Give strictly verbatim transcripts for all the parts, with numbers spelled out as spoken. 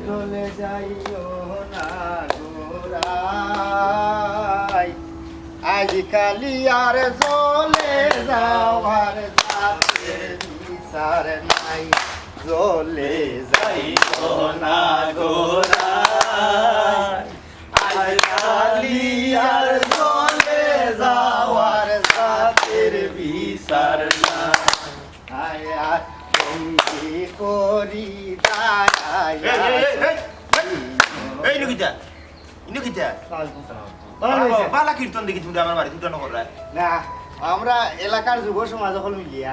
চলে যাইও না গো রাই, আজ কালি আর জ্বলে যাওয়ার জাতের বিচার নাই। জ্বলে যাইও না গো রাই, আজ কালি আর জ্বলে যাওয়ার জাতের বিচার নাই। আয় আর বন্দি করি দাঁড়াইয়া এই, এই, এই, এই, এই, এই, ইনো কিতা? ইনো কিতা? ওয়ালাইকুম সালাম। ভালা, ভালা কীর্তন দেখি তুমি আমার বাড়িত উঠানো কররায়। না, আমরা এলাকার যুব সমাজ অকল মিলিয়া,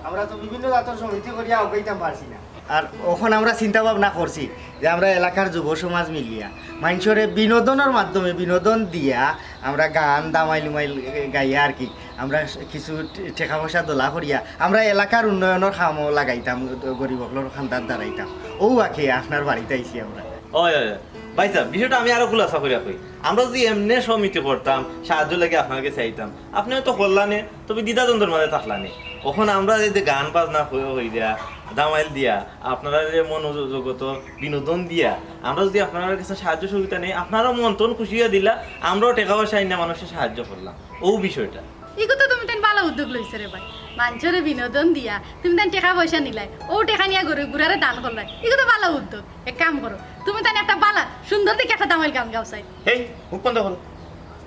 আমরা তো বিভিন্ন জাতর সমিতি করিয়া আগাইতাম পারছি না। আর অখন আমরা চিন্তা ভাবনা করছি যে আমরা এলাকার যুব সমাজ মিলিয়া মানষরে বিনোদনর মাধ্যমে বিনোদন দিয়া আমরা গান দামাইল উমাইল গাইয়া আর কি, আমরা কিছু টেকা পয়সা দলা করিয়া আমরা এলাকার উন্নয়নর কামো লাগাইতাম, গরিব অকলর কান্দাত দাঁড়াইতাম। অউ আখে আপনার বাড়িত আইছি আমরা। অয়, অয়, অয়। ভাইসাব, বিষয়টা আমি আরো খুলাসা করিয়া কই। আমরা যুদি এমনে সমিতি করতাম, সাহায্য লাগি আপনার গেছে আইতাম, আপনে অয়তো করলা নে, তবে দ্বিধাদ্বন্দ্বর মাঝে থাকলা নে। অখন আমরা এই যে গান বাজনা কই-, কইরা, দামাইল দিয়া, আপনারারে মনোজগত বিনোদন দিয়া, আমরা যুদি আপনারার গেছে সাহায্য সহযোগিতা নেই, আপনারাও মন তন খুশি অইয়া দিলা, আমরাও টেকা পয়সা আইনা মানষরে সাহায্য করলাম। অউ বিষয়টা। ইগু তো তুমি তাইন ভালা উদ্যোগ লইছো রে ভাই। মানষরে বিনোদন দিয়া তুমি তাইন টেকা পয়সা নিলায়, অউ টেকা নিয়া গরিব গুরারে দান করলায়, ইগু তো ভালা উদ্যোগ। এক কাম করো, তুমি তাইন একটা ভালা সুন্দর দেখি একটা দামাইল গান গাও চাই। এই, মুখ বন্ধ করো।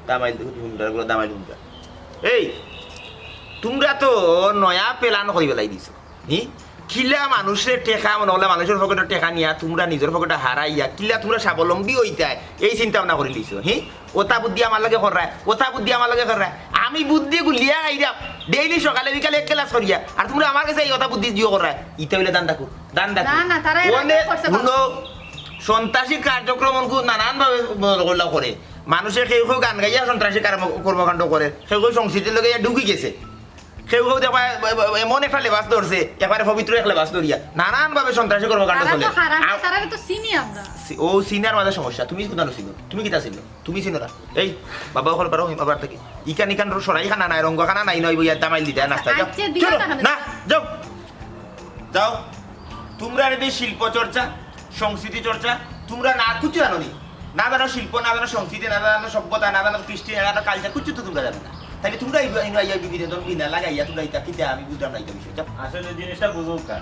দামাইল হুনরা, দামাইল হুনরা। এই, তুমরা তো নয়া plan করি ফালাই দিছো। হি? কিলা মানষরে টেকা, মনে করলে মানষর পকেটো টেকা নিয়া তুমরা নিজর পকেটো হারাইয়া কিলা তুমরা স্বাবলম্বী অইতায়, এই চিন্তা ভাবনা করি লইছো। হি? অতা বুদ্ধি আমার লগে কররায়, অতা বুদ্ধি আমার লগে কররায়। আমি বুদ্ধি গুলিয়া খাইরাম, daily সকালে বিকালে এক class করিয়া, আর তুমরা আমার গেছে এই অতা বুদ্ধি দিও কররায়। ইতা অইলে ধান্দা কু, ধান্দা কু। না, না, তারা এর আগে অনে করছে ভালা। হুনো, সন্ত্রাসী কার্যক্রম অনকু নানান ভাবে ব-, ব-, করে। মানষে কেউ কেউ গান গাইয়া সন্ত্রাসী কার-, কর্মকাণ্ড করে, কেউ কেউ সংস্কৃতির লগে ইয়া ঢুকি গেছে। কেউ কেউ দেখবা এ-, এ-, এমন একটা লেবাস ধরছে, একেবারে পবিত্র এক লেবাস ধরিয়া নানান ভাবে সন্ত্রাসী কর্মকাণ্ড তারা চলে। তো খারাপ না, আ-, তারারে তো চিনি আমরা। সি-, অউ চিনার মাঝে সমস্যা। তুমি কুনানো চিনো? তুমি কিতা চিনো? তুমি চিনো না? এই, বাবা অকল বারো, বাবার থাকি। ইখান ইখান সরাই খানা নাই, রঙ্গ খানা নাই, নয় বইয়া দামাইল দিতা, নাস্তা, যাও। আচ্ছা, দিও চলো, না, খানা। না, যাও। যাও। তুমরা রে শিল্প চর্চা, সংস্কৃতি চর্চা, তুমরা না কুচ্ছু জানো নি। না জানো শিল্প, না জানো সংস্কৃতি, না জানো সভ্যতা, না জানো কৃষ্টি, না জানো culture, কুচ্ছু তো তুমরা জানো না। তাইলে তুমরা এই, এই, এই বিনোদন বিনা লাগাইয়া তুমরা ইতা কিতা, আমি বুঝলাম না ইতা বিষয়। যাও। আসলে জিনিসটা বুঝুক্কা,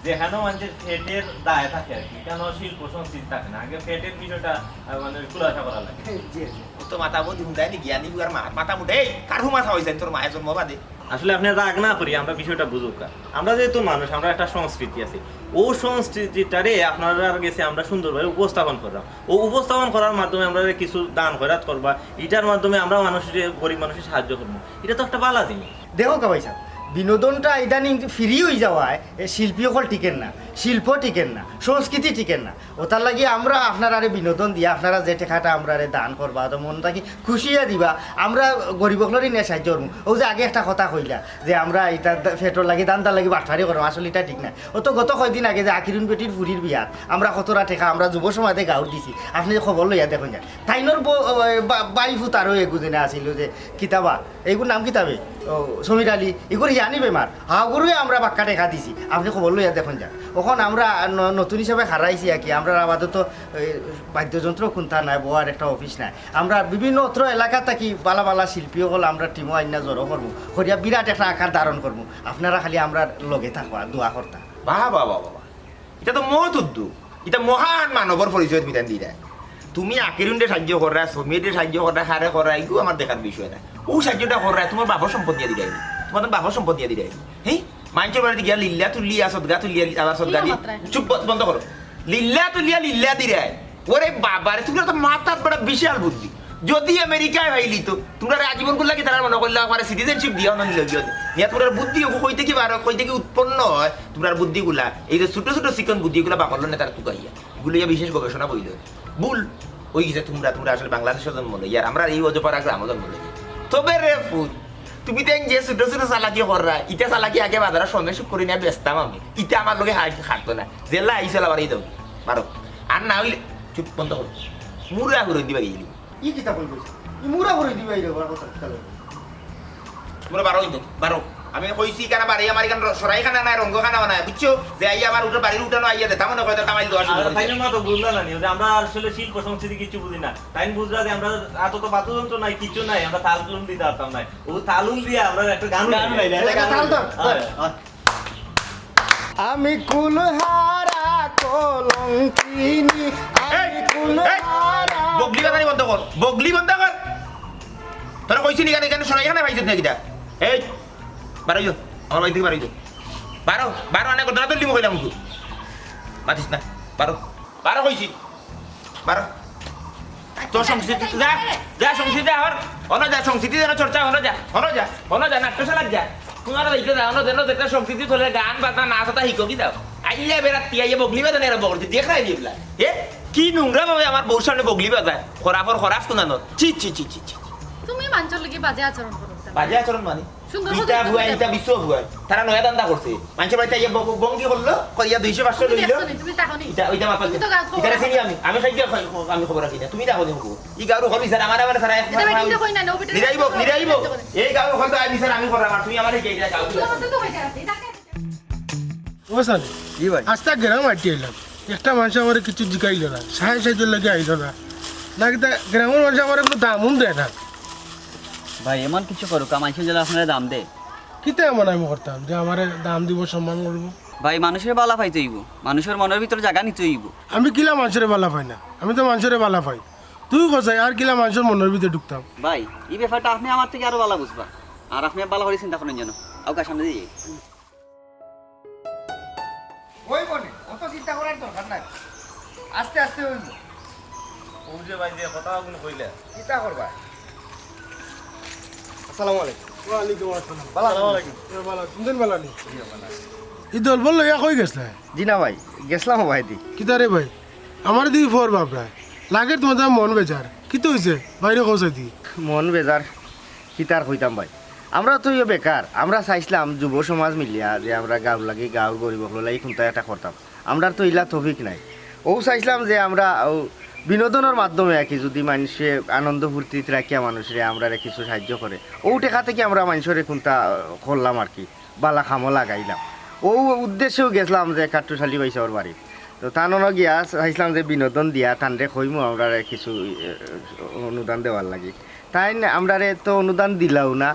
যেখানো মানষর পেটের দায় থাকে আর কি, কেন শিল্প সংস্কৃতি থাকে না, আগে পেটের বিষয়টা, আহ, মানে খুলাসা করা লাগে। জি, জি। ও তো মাথা বন্ধ হুন্দায় নি, জ্ঞানী বুয়ার মা-, মাথা মুঠে, এই, কার হুমা খাওয়াইছে তোর মায়ের জন্ম বাদে? আসলে আপনে রাগ না করি, আমরা বিষয়টা বুঝুক্কা। আমরা যেহেতু মানুষ, আমরা একটা সংস্কৃতি আছে, অউ সংস্কৃতিটারে আপনারার গেছে আমরা সুন্দরভাবে উপস্থাপন করলাম। অউ উপস্থাপন করার মাধ্যমে আমরারে কিছু দান খয়রাত করবা, ইটার মাধ্যমে আমরা মানুষরে, গরিব মানুষরে সাহায্য করমু। ইটা তো একটা ভালা জিনিস। দেখো কা ভাইসাব, বিনোদনটা ইদানিং ফ্রি অই যাওয়ায় এ শিল্পী অকল টিকের না, শিল্প টিকের না, সংস্কৃতি টিকের না। ওটার লাগি আমরা আপনারারে বিনোদন দিয়া আপনারা যে টেকাটা আমরারে দান করবা, তো মন থাকি খুশি অইয়া দিবা, আমরা গরিব অকলরে নিয়া সাহায্য করমু। অউ যে আগে একটা কথা কইলা যে আমরা ইটা দা-, পেটর লাগি, ধান্দার লাগি বাটপারি করমু, আসলে ইটা ঠিক না। অউ তো গত কয়দিন আগে যে আকিরুন বেটির ফুরির বিয়াত আমরা কতরা টেকা আমরা যুব সমাজে গাউর দিছি, আপনে খবর লইয়া দেখইন যান। তাইনর ব-, বা-, বাই ফুতারও এগু যেনে আছিল যে কিতাবা, এইগুর নাম কিতাবে? ও, সমীর আলী, ইগুর হিয়ানি বেমার। হাগুরুয়ে আমরা বাক্কা টেকা দিছি। আপনে খবর লইয়া দেখইন যান। অখন আমরা ন-, নতুন হিসাবে খাড়াইছি আর কি। আমরা আপাতত, এ, বাদ্যযন্ত্র কুন্তা নাই, বওয়ার একটা অফিস নাই। আমরা বিভিন্ন অত্র এলাকা থাকি বালা বালা শিল্পী অকল আমরা টিমও আইনা জড়ো করমু। করিয়া বিরাট একটা আকার ধারণ করমু। আপনারা খালি আমরার লগে থাকবা, দোয়া করতা। বাহ, বাহ, বাহ, বাহ, বাহ। ইটা তো মহৎ উদ্যোগ। ইটা মহান মানবর পরিচয় তুমি তান দিরায়। তুমি আকিরুনরে সাহায্য কররায়, সমীররে সাহায্য কররায়, কারে কররায়, ইগু আমার দেখার বিষয় না। অউ সাহায্যটা কররায়, তুমার বাপর সম্পদ নিয়া দিরায় নি। তুমার বাপর সম্পদ নিয়া দিরায় নি। হ্যাঁ? মাইনষর বাড়িত গিয়া লিল্লা তুলিয়া, সদগা তুলিয়া, আবার সদগা কিলা দিয়া। মাতরায়? চুপ, ব-, বন্ধ করো। লিল্লা তুলিয়া লিল্লা দিরায়। ওরে বাবা রে, তুমরার তো মাথাত বড় বিশাল বুদ্ধি। যদি আমেরিকায় পাইলিতো, তুমরারে আজীবনকুর লাগি তারা মনো করলা, আমারে সিটিজেনশিপ দিয়া অনো নিলো গিয়া। ইয়া তুমরার বুদ্ধি অগু কই থাকি বার অয়, কই থাকি উৎপন্ন অয়, তুমরার বুদ্ধিগুলা, এই যে ছোট ছোট চিকন বুদ্ধি, ইগুলা বাকলর নেতার তুকাইয়া। ইগুলা ইয়া বিশেষ গবেষণা বইলো। ভুল অই গেছে তুমরা, তুমরা আসলে বাংলাদেশো জন্ম লইয়ার, আমরার এই অজপাড়া গ্রামো জন্ম লইয়ার। তবে রে ফুত, তুমি তাইন যে ছোট ছোট চালাকি কররায়, ইতা চালাকি আগে বাজারো সমেত করি নিয়া বেচতাম আমি। ইতা আমার লগে হার-, হারতো না। যেলা আইছে লা বাড়ি দেও। মারো। আর না অইলে, চুপ, বন্ধ করো। মুরা হুরই দিবা গেলি। ই কিতা কইবো? ই মুরা হুরই দিবা এই রে, বড় কথা, কথা লইবো। তুমরা বারো অইতো, বারো। আমি কইছি ইখান বাড়ি আমার ইখান র-, সরাইখানা নায়, রঙ্গখানাও নায়, বুঝছো? যে আইয়া আমার উঠার বাড়ির উঠানো আইয়া দে, তা মনে কয় তার কামাই দেওয়া শুরু আর করি তাই দিছে। না তো বুঝলা না নি, ওই যে আমরা আসলে শিল্প সংস্কৃতি কিচ্ছু বুঝি না। তাই বুঝলা যে আমরা এত তো বাদ্যযন্ত্র নাই, কিচ্ছু নাই, আমরা তাল তুল দিতে পারতাম না। ও তালুল দিয়া আমরা একটা গান গান গাইলাম। গাইলাম। তাল ধর। হ্যাঁ। আমি কুলহারা কলঙ্কিনী, আমি এই, এই, কুলহারা। বগলি বাজানি বন্ধ কর, বগলি বন্ধ কর। তোরা কইছি নি কেন এখানে সরাইখানা পাইছত না কিতা? এই, বারো যাও, আমার বাড়ি থাকি বারো যাও। বারো, বারো আনে কথা তুললি কইলাম তো। মাতিস না, বারো, বারো কইছি। বারো। তোর সংস্কৃতি, যা, যা সংস্কৃতি আহর। হনো যা, সংস্কৃতি যেন চর্চা, হনো যা, হনো যা, হনো যা, নাট্যশালাত যা। তুমার বাড়িত যা, হনো যেন যেটা সংস্কৃতি চলে, গান, বাজনা, নাচ, ওটা হিকো কি দাও? আইলে বেড়াত তি আইয়া বগলি বাজানি আরম্ভ করতে, দেখ না এই যেগুলা। এ, কি নোংরা ভাবে আমার বউর সামনে বগলি বাজায়। খরাফর খরাফ কুনানো। ছি, ছি, ছি, ছি, ছি। তুমি মানষর লগে বাজে আচরণ করো। বাজে আচরণ মানে? সুন্দর ইটা মতো ভুয়া, তুমি ইটা বিশ্ব ভুয়া। তারা নয়া ধান্দা করছে। মানষর বাড়িত আইয়া ব-, ব-, বঙ্গি করলো, করিয়া দুইশো পাঁচশো তুমি লইলো। দেখছো নি? তুমি দেখো নি? ইটা, ইটা মাতাল তুমি তো গাছ খবর ইটারে রাখো। চিনি আমি। আমি খাইয়া খাই, আমি খবর রাখি না। তুমি দেখো নি খবর। ই গাউর হকল বিচার আমার, আমার সারা এক এটা মাস বেটিন তো কই না, না, ও বেটিন নিরাইব, তো কই না, নিরাইব। তো কই না। এই গাউর হকল তো আমি বিচার আমি খবর আমার। তুমি আমার এই গাউর তোমার তো তো হয়ে যাবে, এটা কে? ও স্যার, জি ভাই। আস্তা গ্রাম আটি আইলাম। একটা মানুষ আমারে কিছু জিকাইলো না, সাহায্য সাহায্যর লাগি আইলো না। না কিতা গ্রামর মানুষ আমারে কুনু দামও দেয় না। ভাই, এমন কিছু করুক, মানুষে যেন আপনারে দাম দেয়। কিতা এমন আমি করতাম যে আমারে দাম দিব, সম্মান করব? ভাই, মানুষরে বালা পাইতে অইব, মানুষর মনর ভিতরে জাগা নিতে অইব। আমি কিলা মানুষরে বালা পাই না? আমি তো মানুষরে বালা পাই। তুই কছাই আর কিলা মানুষর মনর ভিতরে ঢুকতাম? ভাই, ই ব্যাপারটা আপনে আমার থাকি আরো বালা বুঝবা। আর আপনে বালা করি চিন্তা করইন যেন। আউক্কা সামনে দিয়া। অইব নে, অত চিন্তা করার দরকার নাই। আস্তে আস্তে অইব। অউ যে ভাই যে কথা অগুন কইলা। কিতা করবা? আসসালামু আলাইকুম। ওয়ালাইকুম আসসালাম। ভালা আছইন? আসসালামু আলাইকুম। এ, ভালা আছইন? দিন ভালা নি? ই দলবল লইয়া কই গেছলা? জি না ভাই, গেছলাম ভাই দি। কিতা রে ভাই? আমারে দি ফর বাপরা। লাগের তুমার মন বেজার। কিতা অইছে? বাইরে কও চাইদি। মন বেজার? কিতা আর কইতাম ভাই, আমরা তো ইয়ে বেকার। আমরা চাইছলাম যুব সমাজ মিলিয়া যে আমরা গাউর লাগি, গাউর গরিব অকলর লাগি কুনতা একটা করতাম। আমরার তো ইলা তৌফিক নাই। অউ চাইছলাম যে আমরা অউ বিনোদনর মাধ্যমে আর কি, যুদি মানষে আনন্দ ফুর্তিত রাখিয়া মানুষরে আমরারে কিছু সাহায্য করে, অউ টেকা থাকি আমরা মানষরে কুনতা, আহ, করলাম আর কি, বালা কামো লাগাইলাম। অউ উদ্দেশ্যেউ গেছলাম যে কাট্টুশ আলী ভাইসাবর বাড়িত। তো তান অনো গিয়া চাইছলাম যে বিনোদন দিয়া তানরে কইমু আমরারে কিছু, আহ, অনুদান দেওয়ার লাগি। তাইন আমরারে তো অনুদান দিলাউ না,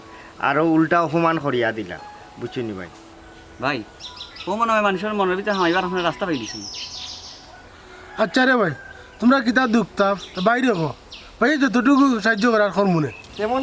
আরো উল্টা অপমান করিয়া দিলা, বুঝছো নি ভাই? ভাই, অউ মনো অয় মানষর মনর ভিতরে হামাইবার আপনারা রাস্তা পাইলিছইন। আচ্ছা রে ভাই, তুমরা কিতা দুখতাও? তে বাইরে কও। ভাই, যতটুকু সাহায্য করার করমু নে। তেমন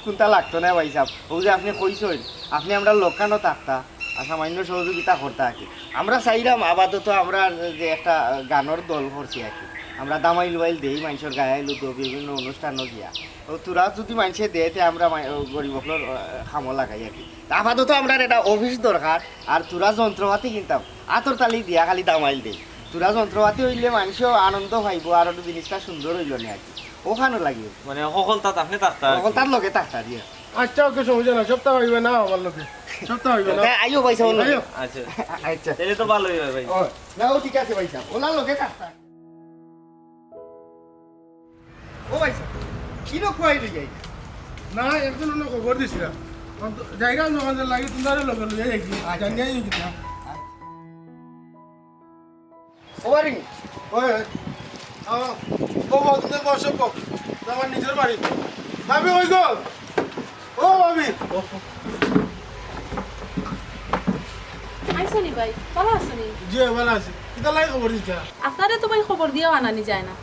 কুনতা লাগতো না ভাইসাব। অউ যে আপনে কইছইন, আপনে আমরার লগে থাকতা, আর সামান্য সহযোগিতা করতা আর কি। আমরা চাইরাম আপাতত আমরার যে একটা গানর দল করছি আর কি। আমরা দামাইল উবাইল দেই মানষর গায়ে হলুদ, বিভিন্ন অনুষ্ঠানও গিয়া। ও তোরা যদি মানষে দেয়, তে আমরা মা-, ও গরিব অকলর, আহ, কামো লাগাই আর কি। তা আপাতত আমরার একটা অফিস দরকার, আর তোরা যন্ত্রপাতি কিনতাম, আতর তালি দিয়া খালি দামাইল দেই। তোরা যন্ত্রপাতি অইলে মানষেও আনন্দ পাইবো, আর একটু জিনিসটা সুন্দর অইলো না আর কি। অখানর লাগি। মানে, হকলতাত আপনে থাকতা আর কি। হকলতার লগে থাকতা দিয়া। আচ্ছা, ওকে, সমস্যা নাই, সপ্তাহ অইবে না আমার লগে, সপ্তাহ অইবে না। তা আইও ভাই সাহেব, আইও। আচ্ছা। আচ্ছা। তাইলে তো ভালোই অয় ভাই। ও, না, ও ঠিক আছে ভাই সাহেব, ওনার লগে থাকতা। ও ভাই সাহেব, কি লোক কই লই যাই? না, একজন অন্য খবর দিছিলাম। অন্ত-, জায়গা যখন যে লাগি, তোমরা লগে লইয়া যাই কি? আচ্ছা। জানিয়ে যাই কি না? আচ্ছা। ও বাড়ি? ওই, ওই। আও, ও বলতে বসো, বল। আমার নিজের বাড়ি। ভাবি, ওই গো। ও ভাবি। আইছনি ভাই, ভালা আছনি? জি, ভালা আছি। কিতা লাগি খবর দিতা? আপনারে তো ভাই খবর দিয়াও আনানি যায় না।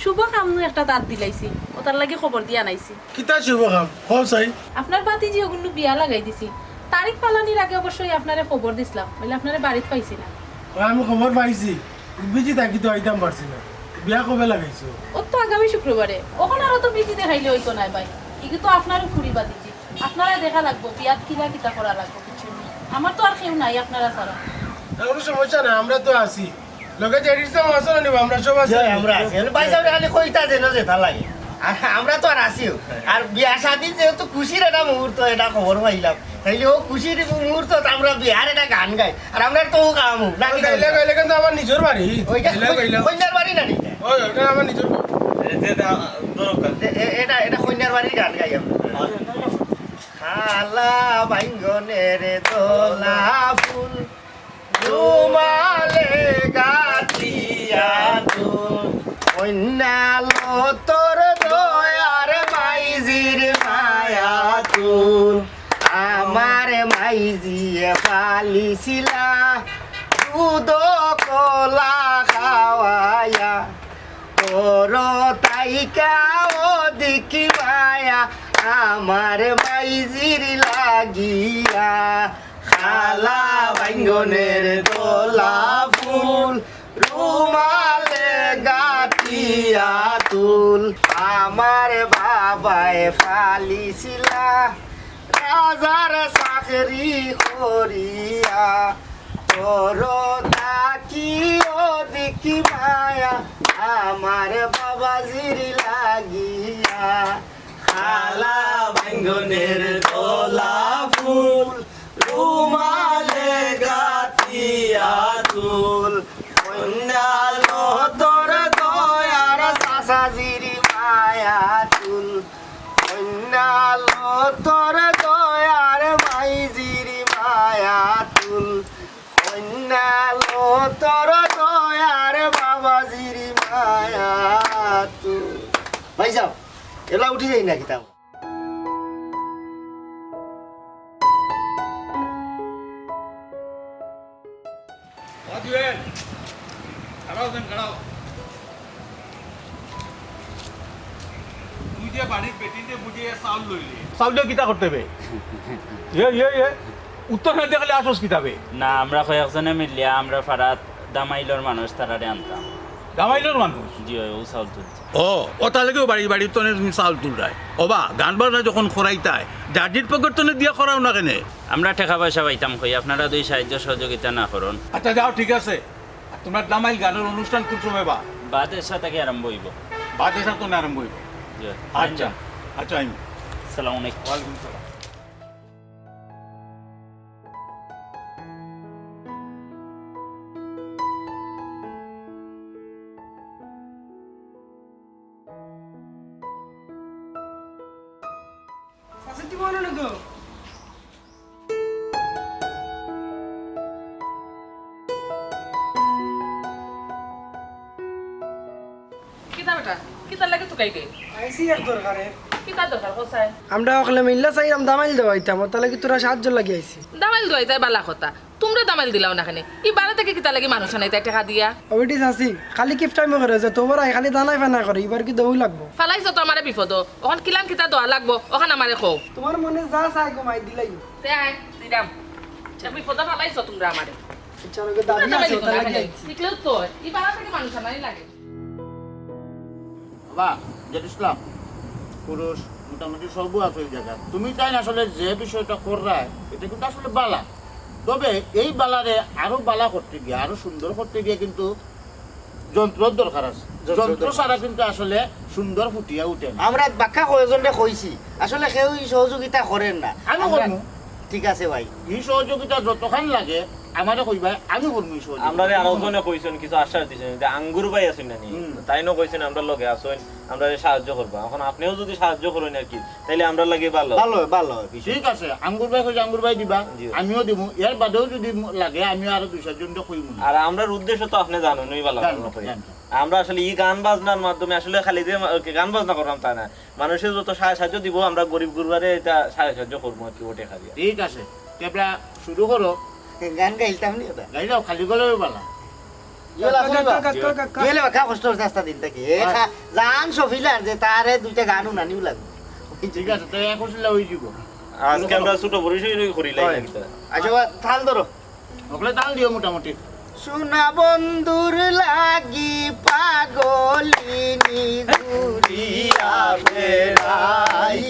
শুভ কাম নু একটা তাত দিলাইছি, ওটার লাগি খবর দিয়া আনাইছি। কিতা শুভ কাম? কও চাই। আপনার ভাতিজি অগুনু বিয়া লাগাই দিছি। তারিখ ফালানির আগে অবশ্যই আপনারে খবর দিছলাম, বলে আপনারে বাড়িত পাইছি না। ওই আমি খবর পাইছি, বিজি থাকি তো আইতাম পারছি না। বিয়া কবে লাগাইছো? ও তো আগামী শুক্রবারে। অখন আরো তো বিজি দেখাইলে অইতো নায় ভাই, ইগু তো আপনারও ফুরি ভাতিজি। আপনারায় দেখা লাগবো, বিয়াত কিলা কিতা করা লাগবো, বুঝছইন নি? আমার তো আর কেউ নাই আপনারা ছাড়া। না, কোনো সমস্যা নাই, আমরা তো আছি। লগে যে রিক্সা মাছ আনি, আমরা সব আছি। জয়, আমরা আছি। আমি ভাই সাহেব খালি কইতা যেন যেতা লাগে। আর আমরা তো আর আছিও। আর বিয়া শাদির যেহেতু খুশির একটা মুহূর্ত, এটা খবর পাইলাম। তাইলে ও খুশির মুহূর্তত আমরা বিয়ার একটা গান গাই। আর আমরা তো ও কাম, নাকি? গাইলে, গাইলে কিন্তু আমার নিজের বাড়ি। ওইটা গাইলে, কই-, গাইলে। কইনার বাড়ি না নি? ওই, ওটা আমার নিজের বাড়ি। এ, যে, যে, দরকার। এ, এ, এটা, এটা কইনার বাড়ির গান গাই আমরা। খালা বাইঙ্গনের দোলা ফুল, রুমালে গাথিয়া তুল। কইন্যা লো তোর দয়ার মাইজির মায়া তুল। আমার মাইজিয়ে পালিছিলা দুধ কলা খাওয়াইয়া। তোর তাইকা অধিক মায়া আমার মাইজির লাগিয়া। খালা বাইঙ্গনের দোলা ফুল, রুমালে গাথিয়া তুল। আমার বাবায় পালিছিলা রাজার চাকরি করিয়া। তোর থাকি অধিক মায়া আমার বাবাজির লাগিয়া। খালা বাইঙ্গনের দোলা ফুল, রুমালে গাথিয়া তুল। কইন্যা লো তোর দয়ার চাচাজির মায়া তুল। কইন্যা লো তোর দয়ার মাইজির মায়া তুল। কইন্যা লো তোর দয়ার বাবাজির মায়া তুল। ভাই সাহেব, এলা উঠি যাই না কিতা? ও জুয়েল, খাড়াও যেন, খাড়াও। তুই যে বাড়ির বেটিতে বুঝে চাউল লইলি। চাউল লইয়া কিতা করতে বে? এ, এ, এ, উত্তর না দিয়া খালি আসস কিতা বে? না, আমরা কয়েকজনে মিলিয়া আমরা পাড়াত দামাইলর মানুষ তারারে আনতাম। দামাইলর মানুষ? জি, অয়, ও চাউল তুলছে। ও, ও তাহলে কেউ বাড়ি, বাড়ির তনে তুমি চাউল তুলরায়? ও বা, গান বাজনা যখন করাইতায়, ডাডির পকেট তনে দিয়া করাও না কেনে? আমরা টেকা পয়সা পাইতাম কই, আপনারা দুই সাহায্য সহযোগিতা না করইন। আচ্ছা, যাও, ঠিক আছে। আর তোমরা দামাইল গানর অনুষ্ঠান কোন সময় বা? বাদ এশা থাকি আরম্ভ অইবো। বাদ এশা তনে আরম্ভ অইবো? জি। আচ্ছা, আচ্ছা, আমি। আসসালামু আলাইকুম। ওয়ালাইকুম সালাম। কিতা বেটা? কিতার লাগি তুকাইবে? আইছি এক দরকারে। কিতা দরকার, কও চাই? আমরা অকলে মিল্লা চাইরাম দামাইল দেওয়াইতাম, অতার লাগি তোরা সাহায্য লাগি আইছি। দামাইল দেওয়াইতায় বালা কথা, তুমরা দামাইল দিলাও না কেনে? ই বারা থাকি কিতার লাগি মানুষ আনাইতায় টেকা দিয়া? ও বেটি চাচি, খালি কিপটামি করে যে তোমরা খালি দানাই ফানা করে, ইবার কি দৌ লাগবো? ফালাইছো তো আমারে বিপদো, অখন কিলান কিতা দেওয়া লাগবো, অখান আমারে কও। তোমার মনে যা চায় গো মাই দিলাই। তে আয়, দিরাম। বিপদো ফালাইছো তুমরা আমারে। ইচ্ছা লাগে দাবি আছে, অতার লাগি আইছি। দেখলেও তো, ই বারা থাকি মানুষ আনাই লাগে। বা জেড ইসলাম, পুরুষ মোটামুটি সবও আছে ওই জায়গা। তুমি তাই না আসলে যে বিষয়টা কররায়, এটা কিন্তু আসলে বালা। তবে এই বালারে আরো বালা করতে গিয়া, আরো সুন্দর করতে গিয়া কিন্তু যন্ত্রর দরকার আছে। যন্ত্র যন্ত্র দরকার। ছাড়া কিন্তু আসলে সুন্দর ফুটিয়া উঠে না। আমরা বাক্কা কয়েকজনরে কইছি, আসলে কেউ এই সহযোগিতা করেন না। আমি আমরা করমু। ঠিক আছে ভাই। এই সহযোগিতা যতখান লাগে, আমারে কইবা, আমি করমু এই সহযোগিতা। আমরারে আরো জনে কইছেন, কিছু আশ্বাস দিছেন, যে আঙ্গুর ভাই আছেন না নি? হুম। তাইনও কইছেন, আমরা লগে আছেন, আমরারে সাহায্য করবা। এখন আপনিও যদি সাহায্য করেন আর কি, তাইলে আমরা লাগে ভালো। ভালো হয়, ভালো হয় বিষয়। ঠিক আছে, আঙ্গুর ভাই কইছে আঙ্গুর ভাই দিবা, জি। আমিও দিমু। এর বাদেও যদি ম-, লাগে, আমিও আরো দুই চারজনরে কইমু। আর আমরার উদ্দেশ্য তো আপনি জানেন, ওই ভালো জানি, ভালো করে। জানি। আমরা আসলে এই গান বাজনার মাধ্যমে আসলে খালি যে মা-, গান বাজনা করলাম তা না, মানুষের যত সাহায্য সাহায্য দিব, আমরা গরিব গুরবারে এটা সাহায্য সাহায্য করবো আর কি, ওটে খালি। ঠিক আছে, তে আমরা শুরু করো। গান গাইতাম নি ওটা? গাইলাও, খালি গলায় বালা। ইয়ে লাগো কাকা, না। কাকা, কাকা। গেলে বাক্কা কষ্ট হচ্ছে আস্তা দিন থাকি। এ হয়। খা-, জান সফিলার যে তারে দুইটা গান উনানিও লাগবে। ঠিক আছে, তাই এখন শুনলে ওই দিব। আজকে আমরা ছোট পরিসরে করি লাই হয়। একটা। আচ্ছা, বা-, তাল ধরো। ওগুলো তাল দিও মোটামুটি। সোনা বন্ধুর লাগি পাগলিনী ঘুরিয়া বেড়াই,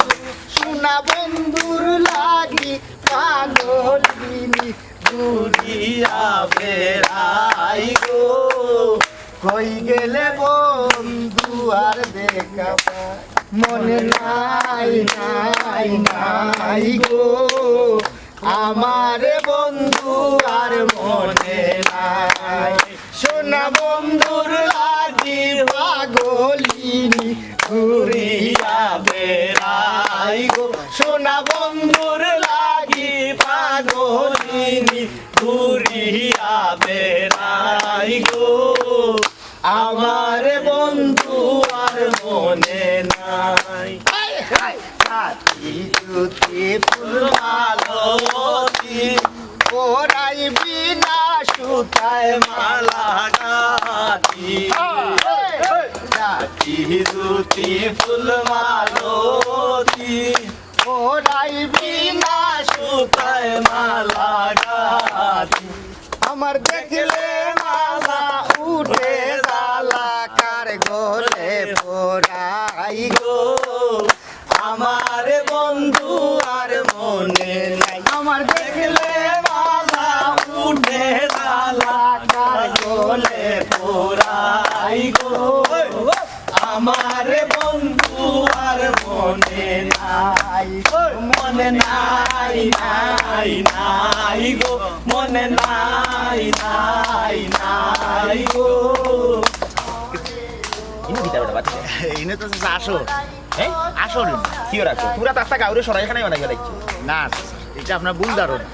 সোনা বন্ধুর লাগি পাগলিনী ঘুরিয়া বেড়াই গো। কই গেলে বন্ধু আর দেখা পাই? মনে নাই, নাই, নাই গো। আমার বন্ধু আর মনে নাই। সোনা বন্ধুর লাগি পাগলিনী ঘুরিয়া বেড়াই গো। সোনা বন্ধুর লাগি পাগলিনী ঘুরিয়া বেড়াই গো। আমার বন্ধু আর মনে নাই। হায়, হায়। গাতি জুতি ফুল মালতি, ওরাই বিনা সুতায় মালা গাতি। হায়, হায়। গাতি জুতি ফুল মালতি, ওরাই বিনা সুতায় মালা গাতি। আমার দেখলে মালা উঠে জ্বালা, কার গলে পরাই গো। আমার বন্ধু আর মনে নাই। আমার দেখলে মালা উঠে জ্বালা, কার গলে পরাই গো। আমার বন্ধু আর মনে নাই, মনে নাই, নাই, নাই গো, মনে নাই, নাই, নাই গো। ইনো কিতা বেটা, বাদ দে। ইনো তো চাচা আসল। হ্যাঁ? আসল ইনো। কিওর আসল? পুরা তাস্তা গাউরে সরাই খানায় বানাই ফেলাইছে। না, চাচা, এটা আপনার ভুল ধারণা।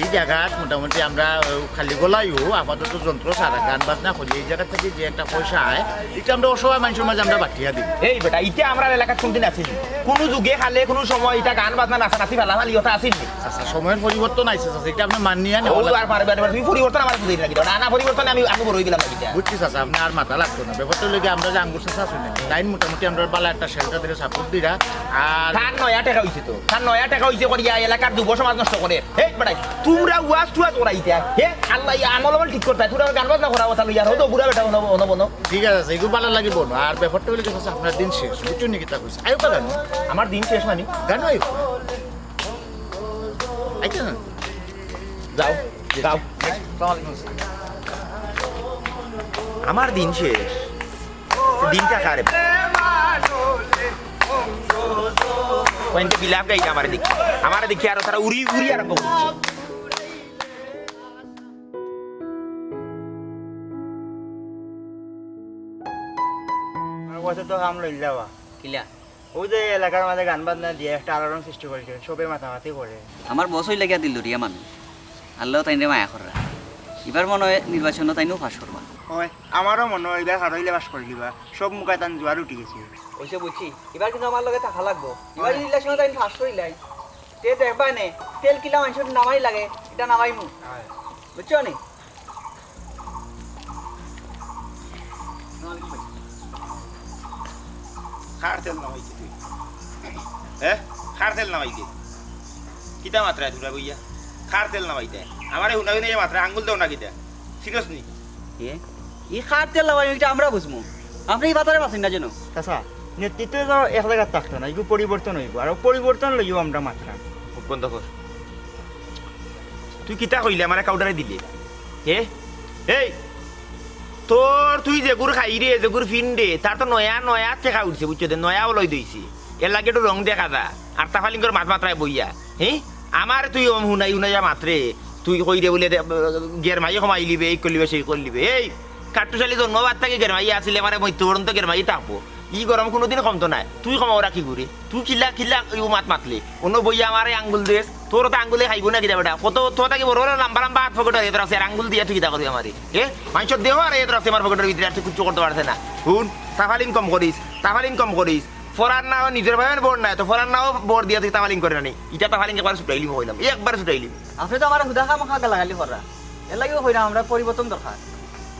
এই জাগাত মোটামুটি আমরা, আহ, খালি গলাইও আপাতত যন্ত্র ছাড়া গান বাজনা করি। এই জাগা থাকি যে একটা পয়সা আয়, এটা আমরা অসহায় মানুষের মাঝে আমরা বাটিয়া দিই। এই বেটা, ইটা আমরার এলাকাত কোনদিন আছিল নি? কোনো যুগে খালে কোনো সময় ইটা গান বাজনা নাচানাচি ফালাফালি ইটা আছিল নি? চাচা, সময়ের পরিবর্তন আইছে চাচা, এটা আপনি মানিয়া নেওয়া ও লাগবে। আর পারবে, পারবে, তুমি পরিবর্তন আমার বুঝাই লাগি না, না পরিবর্তনে আমি, আমি বড় হইলাম না কিতা? বুঝছি চাচা, আপনি আর মাথা লাগতো না। ব্যাপারটা হইলো কি, আমরা যে আঙ্গুর চাচা আছি না, তাইন মোটামুটি আমরা বালা একটা শেল্টার দিলে সাপোর্ট দিরা। আর তার নয়া টেকা হইছে তো, তার নয়া টেকা হইছে করিয়া এলাকার যুব সমাজ নষ্ট করে। হে বেটাই, তোমরা ওয়াজ টুয়াজ করাইতা, হে আল্লাহ, ইয়া আমল আমল ঠিক করতা, তোমরা গান বাজনা করা কথা লইয়া, আর হতো বুড়া বেটা হনো, হনো বনো। ঠিক আছে, এগুলো বালা লাগি বনো। আর ব্যাপারটা হইলো কি চাচা, আপনার দিন শেষ, বুঝছো নি কিতা কইছি? আয়ো কা গানো? আমার দিন শেষ মানে? গানো আয়ো। আইতা না? যাও, যাও। আসসালামু আলাইকুম। আমার দিন শেষ। দিনটা কারে? কইনতে বিলাপ গাইছে আমারে দেখি। আমারে দেখি আরো তারা উড়ি উড়ি আরম্ভ করছে। আমার কথা তো কাম লইলা বা। কিলা? ওই যে এলাকার মাঝে গান বাজনা দিয়া একটা আলোড়ন সৃষ্টি করেছে, সবে মাতামাতি করে। আমার বস অইলা গিয়া দিলদরিয়া মানুষ, আল্লাহ তাইনরে মায়া কররা। ইবার মনে হয় নির্বাচনও তাইনও পাস করবা। হয়, আমারও মনে হয় ইবার হারইলে পাস করি দিবা, সব মুখায় তান জোয়ার উঠি গেছে। ওইসে বুঝছি, ইবার কিন্তু আমার লগে থাকা লাগবো। ইবার হয়। যদি ইলেকশনে তাইন পাস করিলাই, তে দেখবা নে, তেল কিলা মানুষের নামাই লাগে, এটা নামাইমু। হয়। বুঝছো নি? কার তেল নামাইতে তুই? হ্যাঁ? কার তেল নামাইতে? কিতা মাতরায় তোরা বইয়া? কার তেল নামাইতে? আমারে হুনাবি না মাতরায়, আঙ্গুল দেও না কিতা? চিনস নি? এ? ই কার তেল নামাইমু, এটা আমরা বুঝমু। আপনি ই বাতারে বাঁচেন না যেন। চাচা, নেতৃত্ব তো এক জাগাত থাকতো না, এগু পরিবর্তন অইবো, আর পরিবর্তন লইয়াউ আমরা মাতরাম। মুখ বন্ধ কর। তুই কিতা কইলে আমারে কাউডারে দিলে? হে? এই, তোর তুই যেগুর খাইরে, যেগুর ফিনরে, তার তো নয়া নয়া টেকা উঠছে, বুঝছো দে, নয়া ওলই দইছে। এর লাগি একটু রং দেখা যা। আর তাফালিংগর মাত মাতরায় বইয়া। হে? আমারে তুই অম হুনাই হুনাইয়া মাতরে। তুই কইরে বুলে দে, গেরমাই কমাইলিবে, এই করলিবে, সেই করলিবে। এই, কাট্টুশালী জন্মবাদ থাকি গেরমাই আছিলে, মানে মৃত্যু পর্যন্ত গেরমাই থাকবো। ই গরম কুনুদিন কমতো নায়। তুই কমাও রাখি ঘুরে। তুই কিলা, কিলা ইউ মাত মাতলে? অনো বইয়া আমারে আঙ্গুল দেস। তোর তো আঙ্গুলে খাইবো না কিতা বেটা? কত, তোর থাকি বড় বড় লাম্বা লাম্বা আত পকেটো দিয়া তোর আছে, আর আঙ্গুল দিয়া তুই কিতা করবি আমারে? এ? মানষর দেহ আর এ তোর আছে আমার পকেটর ভিতরে, আর তুই কিচ্ছু করতে পারছে না। হুন, তাফালিং কম করিস, তাফালিং কম করিস। ফরার নাও নিজর ভাইর বর নাই, তো ফরার নাও বর দিয়া তুই তাফালিং করে আনি। ইটা তাফালিং একবার ছুটাইলি কইলাম, একবার ছুটাইলি। আপনে তো আমারে হুদা খামাখা গালাগালি কররা। এর লাগিও কইরাম, আমরার পরিবর্তন দরকার।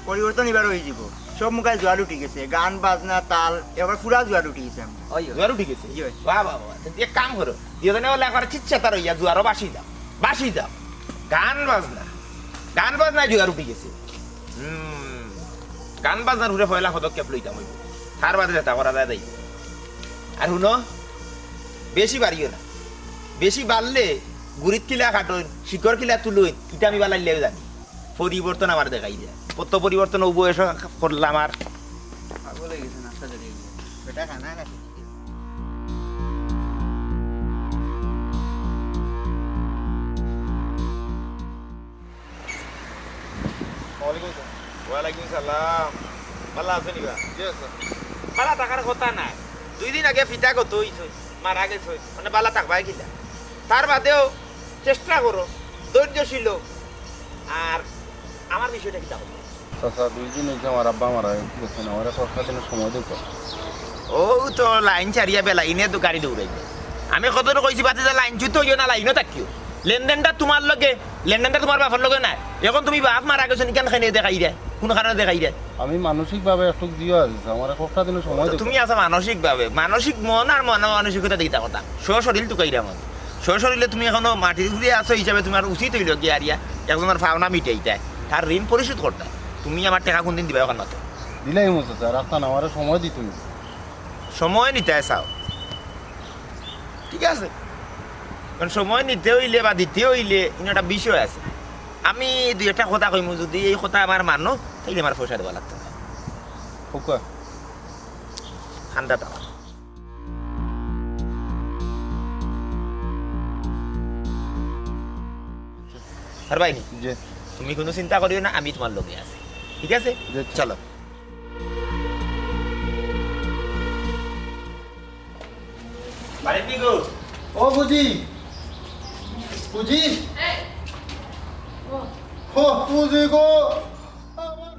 পরিবর্তন এবার অইযিবো। সব মুখায় জোয়ার উঠি গেছে, গান বাজনা তাল, এবার পুরা জোয়ার উঠি গেছে আমরার। ওই, ওই। জোয়ার উঠি গেছে? জি, ওই। বাহ, বাহ, বাহ। তে এক কাম করো, দুইওজনে অলা একবার চিচ্ছা তার অইয়া জোয়ারো ভাসি যাও, ভাসি যাও। গান বাজনা, গান বাজনায় জোয়ার উঠি গেছে। হুম, গান বাজনার উপরে পয়লা পদক্ষেপ লইতাম অইবো, তার বাদে যেতা করা যায় যাই। আর হুনো, বেশি বাড়িও না, বেশি বাড়লে গুড়িত কিলা কাটইন, শিকড় কিলা তুলইন, ইটা আমি বালাইলেও জানি। পরিবর্তন আমার দেখাই যায়। কত পরিবর্তন অইবো এসব করলাম আর। পাগল অই গেছে, নাস্তা দেরি অই গেছে। বেটা খানা না খেতে। ওয়ালাইকুম আসসালাম। ওয়ালাইকুম সালাম। ভালা আছো নি বা? জি, স্যার। ভালা থাকার কথা নায়। দুই দিন আগে ফিতা কত অইছে, মারা গেছে। মানে ভালা থাকবায় কিলা? তার বাদেও চেষ্টা করো, ধৈর্যশীল অও। আর আমার বিষয়টা কিতা কইতাম? চাচা, দুই দিন অইছে আমার আব্বা মারা গেছে, আমার এক সপ্তাহ দিনর সময় দেও। ও তো লাইন ছাড়িয়া বেলাইনে তো গাড়ি দৌড়াইবে। আমি কতরে কইছি, বাতিজা, লাইনচ্যুত অইও না, লাইনো থাকিও। লেনদেনটা তুমার লগে, লেনদেনটা তুমার বাপর লগে নায়। এখন তুমি বাপ মারা গেছো নি, কেন খানে দেখাইরায়? কুন কারণে দেখাইরায়? আমি মানসিকভাবে একটুক জিও আছি, আমার এক সপ্তাহ দিনর সময় দেও। তুমি আছো মানসিকভাবে, মানসিক মন আর মন মানসিকতা দেখিতা কথা। সশরীল তুকাইরাম আমি। সশরীলে তুমি এখনো মাটির উপরে আছো হিসাবে তুমার উচিত অইলো গিয়া আরিয়া একজনর পাওনা মিটাইতায়, তার ঋণ পরিশোধ করতায়। তুমি আমার টেকা কুনদিন দিবায় অখান মাতো? দিলাইমু চাচা, রাস্তা না, আমারে সময় দিতে অইবো। সময় নিতায় চাও, ঠিক আছে, কারণ সময় নিতে অইলে বা দিতে অইলে ইনো একটা বিষয় আছে। আমি দুই একটা কথা কইমু, যুদি এই কথা আমার মানো, তাইলে আমার পয়সা দেওয়া লাগতো নায়। ওকে। ঠান্ডা দাও। আর ভাই নি? জি। তুমি কুনু চিন্তা করিও না, আমি তুমার লগে আছি। ঠিক আছে? জি, আচ্ছা। চলো। বাড়িত নি গো? ও বুজি। বুজি। ও। ও, বুজি গো। আমার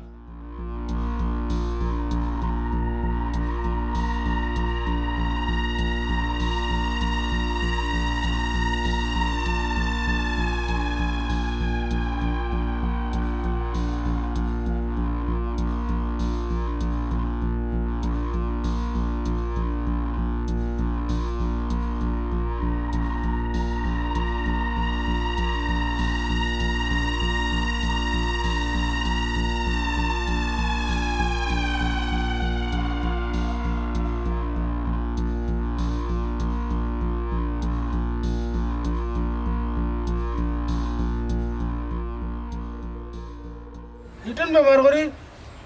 ইটন বেমার করি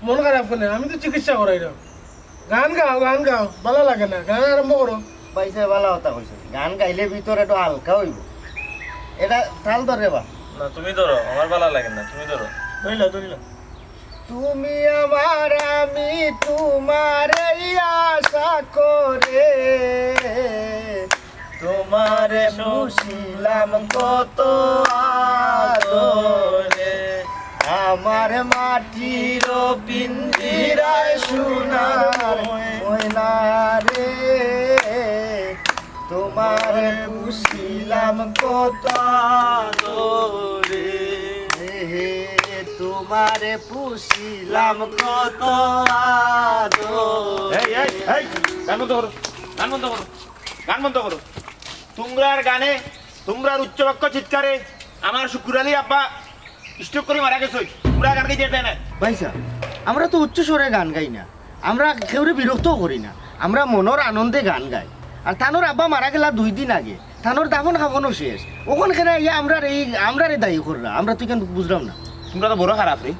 মন খারাপ কেনে? আমি তো চিকিৎসা করাইরাম। গান গাও, গান গাও, ভালা লাগে না, গান আরম্ভ করো। ভাইসাব, ভালা কথা কইছো, গান গাইলে ভিতর একটু হালকা অইবো। এটা তাল ধরে বা। না, তুমি ধরো, আমার ভালা লাগে না, তুমি ধরো। ধরিলাও, ধরিলাও। তুমি আমার, আমি তোমার, এই আশা করে তোমারে পুষিলাম কত আদরে। আমার মাটির পিঞ্জিরায় সোনার ময়না রে, তোমারে পুষিলাম কত আদরে। হে, হে, তোমারে পুষিলাম কত আদরে। এই, এই, এই, গান বন্ধ করো, গান বন্ধ করো, গান বন্ধ করো। তুমরার গানে, তুমরার উচ্চবাক্য চিৎকারে আমার শুকুর আলী আব্বা stroke করি মারা গেছে। তুমরা গান গাইতে দেয় না। ভাইসাব, আমরা তো উচ্চ স্বরে গান গাই না, আমরা কেউরে বিরক্তও করি না। আমরা মনর আনন্দে গান গাই। আর তানর আব্বা মারা গেলা দুই দিন আগে, তানর দাফন কাফনও শেষ। অখন কেনে আইয়া আমরার এই, আমরারে দায়ী কররা, আমরা তো ইখান বুঝলাম না। তুমরা তো বড় খারাপ রে,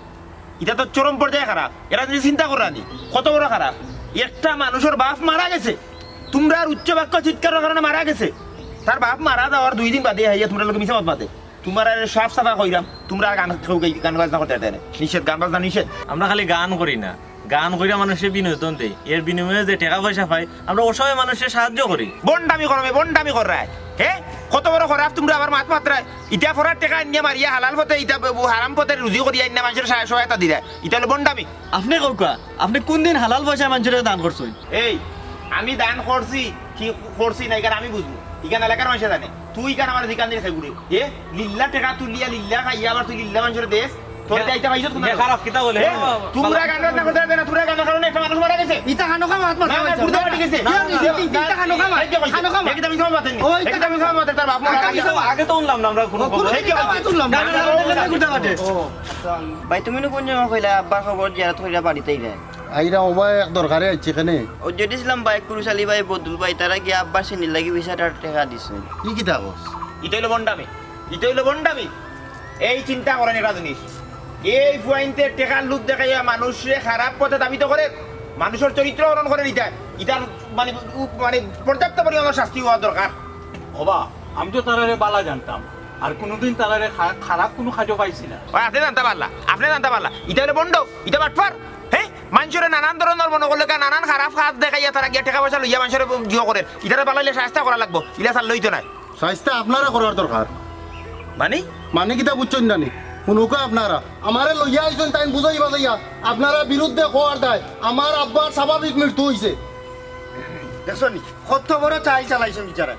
ইটা তো চরম পর্যায়ে খারাপ। এরা যদি চিন্তা কররা নি, কত বড় খারাপ। একটা মানুষর বাপ মারা গেছে, তুমরার উচ্চ বাক্য চিৎকারর কারণে মারা গেছে। তার বাপ মারা যাওয়ার দুই দিন বাদে আইয়া তুমরার লগে মিছা মাত মাতে। তুমরারে সাফ সাফা কইরাম, তুমরা আর গান, কেউ গাই-, গান বাজনা করতে পারতে না। নিষেধ, গান বাজনা নিষেধ। আমরা খালি গান করি না, গান কইরা মানুষরে বিনোদন দেই, এর বিনিময়ে যে টেকা পয়সা পাই, আমরা অসহায় মানুষরে সাহায্য করি। বন্ডামি করো বে, বন্ডামি কররায়। হে, কত বড় খারাপ তুমরা, আবার মাত মাতরায়। ইটা ফরার টেকা আনিয়া মারিয়া হালাল পথে, ইটা ব-, ব-, হারাম পথে রুজি করিয়া আনিয়া মানুষরে সা-, সহায়তা দিরায়। ইটা অইলো বন্ডামি। আপনে কউক্কা, আপনে কুনদিন হালাল পয়সায় মানষরে দান করছইন? এই, আমি দান করছি কি করছি না, ইখান আমি বুঝমু। ইখান এলাকার মানষে জানে। তুই ইখান আমার জিকান দিলে খাই ঘুরে। এ, লিল্লা টেকা তুলিয়া লিল্লা খাইয়া আবার তুই লিল্লা মানষরে দেস। তোর এ, দায়িত্ব পাইছত কোন? এ, খারাপ কিতা বলে? এ, তুমরা গান বাজনা করতে পারবে না, তুমরা গানর কারণে একটা মানুষ মারা গেছে। ইতা হানো কাম মাত মাত না, না, মাত। গুর্দা ফাটি গেছে। না, না, না, ইতা হানো কাম মাত। এই যে কইছে। হানো কাম মাত। এই যে মিছা মাত মাতেনি। ওই এই যে মিছা মাত মাতের বাপ মারা গেছে। আগে তো শুনলাম না আমরা কোনো খবর। এই যে কইছে। মাত শুনলাম না। না, না, না, না, না, না, না। ও, ভাই, তুমি নু কুন জমা কইলা আব্বার খবর জিয়ারত করিয়া বাড়িত আইরায়? আইরাম ওবা, এক দরকারে আইছি কেনে। ও যদি ছিলাম ভাই, কুরুশ আলী ভাই, বদরুল ভাই, তারা গিয়া আব্বার সেনির লাগি বিশ হাজার টেকা দিছে। ই কিতা কস? ইটা অইলো বন্ডামি, ইটা অইলো বন্ডামি। এই চিন্তা করইন একটা জিনিস, এই ফুয়াইন্তে টেকার লোভ দেখাইয়া মানুষরে খারাপ পথে ধাবিত করের, মানুষর চরিত্র হরণ করের। ইটা, ইটার মানে, উ-, মানে পর্যাপ্ত পরিমাণ শাস্তি হওয়া দরকার। ওবা, আমি তো তারারে বালা জানতাম, আর কুনুদিন তারারে খা-, খারাপ কুনু কাজো পাইছি না। ওই, আপনে জানতা পারলা, আপনে জানতা পারলা। ইটা অইলো বন্ড, ইটা বাটপার। হে, মানষরে নানান ধরনর মনো করলে গা, নানান খারাপ কাজ দেখাইয়া তারা গিয়া টেকা পয়সা লইয়া মানষরে জিও করের। ইটারে বালা অইলে শায়েস্তা করা লাগবো, ইলা ছাড়লে অইতো নায়। শায়েস্তা আপনারা করার দরকার। মানে? মানে কিতা বুঝছইন না নি? হুনুক্কা আপনারা। আমারে লইয়া আইছইন তাইন বুঝাই বাজাইয়া। আপনারা বিরুদ্ধে কওয়ার দায়। আমার আব্বার স্বাভাবিক মৃত্যু অইছে। দেখছো নি? কত বড় চাল চালাইছইন বিচারা।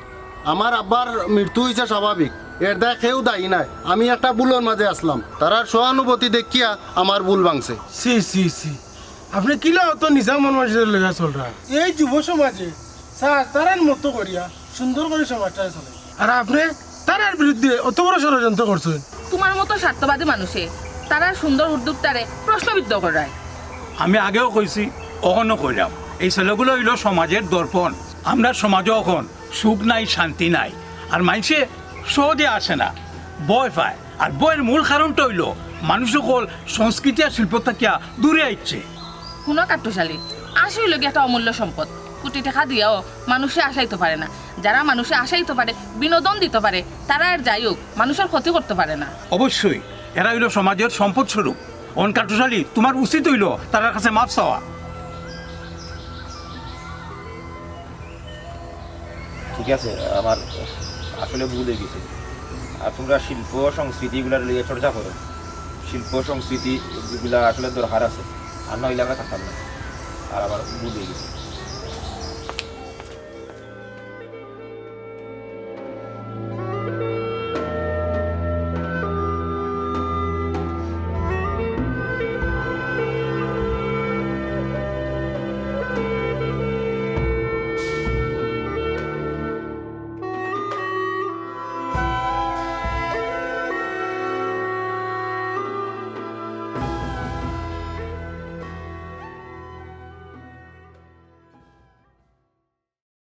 আমার আব্বার মৃত্যু অইছে স্বাভাবিক। এর দায় কেউ দায়ী নায়। আমি একটা ভুলর মাঝে আছলাম। তারার সহানুভূতি দেখিয়া আমার ভুল ভাঙছে। ছি, ছি, ছি। আপনে কিলা অত নিজা মন মানষিকতা লইয়া চলরা? এই যুব সমাজে স্যার, তারার মতো করিয়া সুন্দর করি সমাজটা চলে। আর আপনে তারার বিরুদ্ধে অত বড় ষড়যন্ত্র করছইন। তুমার মতো স্বার্থবাদী মানষে তারার সুন্দর উদ্যোগটারে প্রশ্নবিদ্ধ করায়। আমি আগেও কইছি, অখনো কইরাম, এই ছেলেগুলা অইলো সমাজর দর্পণ। আমরার সমাজো অখন সুখ নাই, শান্তি নাই, আর মানষে সহজে আসে না, ভয় পায়। আর ভয়র মূল কারণটা অইলো মানুষ অকল সংস্কৃতি আর শিল্প থাকিয়া দূরে আইছে। হুনো কাট্টুশ আলী, হাসি অইলো গিয়া একটা অমূল্য সম্পদ। কুটি টেকা দিয়াও মানষে হাসাইতো পারে না। যারা মানষে হাসাইতো পারে, বিনোদন দিতো পারে, তারা আর যাই হোক, মানষর ক্ষতি করতো পারে না। অবশ্যই, এরা অইলো সমাজর সম্পদ স্বরূপ। অন কাট্টুশ আলী, তুমার উচিত অইলো তারার কাছে মাফ চাওয়া। ঠিক আছে, আমার আসলে ভুল অই গেছে। আর তুমরা শিল্প সংস্কৃতি ইগুলার লইয়া চর্চা করো, শিল্প সংস্কৃতি ইগুলা আসলে দরকার আছে, আর না অইলে আমরা থাকতাম না। আর আমার ভুল অই গেছে।